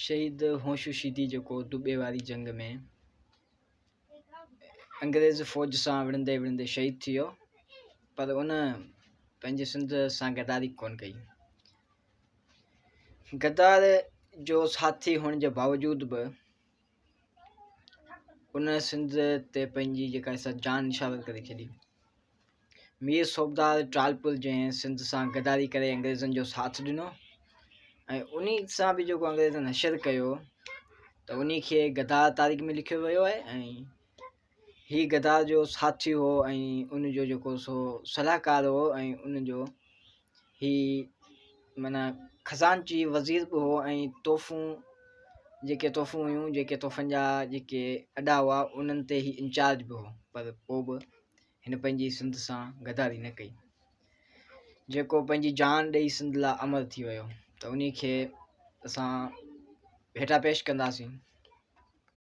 شهيد هوشو شيدي جيڪو دٻي واري جنگ ۾ انگريز فوج سان وڙهندي وڙهندي شهيد ٿي ويو پر ان پنهنجي سنڌ سان غداري ڪونه ڪئي. غدار جو ساٿي هئڻ جي باوجود به ان سنڌ تي پنهنجي جيڪا سا جان نڇاور ڪري ڇڏي. مير صوبدار ٽالپر جنهن سنڌ سان غداري ڪري انگريزن جو ساٿ ڏنو ۽ انهي سان به جيڪو انگريزن حشر ڪيو ته انهي کي غدار تاريخ ۾ لکيو ويو آهي ۽ هي غدار جو ساٿي هو ۽ ان جو جيڪو سو صلاحڪار هو ۽ ان جو هي معنيٰ خزانچي وزير به هو ۽ تحفون جيڪي تحفون هيون جيڪي تحفن جا جيڪي اڏا هئا انهن تي هي انچارج به هو پر پوء به هن پنهنجي سنڌ سان غداري نه ڪئي جيڪو پنهنجي جان ڏئي سنڌ لاء امر ٿي ويو ته انهي کي اسان ڀيٽا پيش ڪنداسين.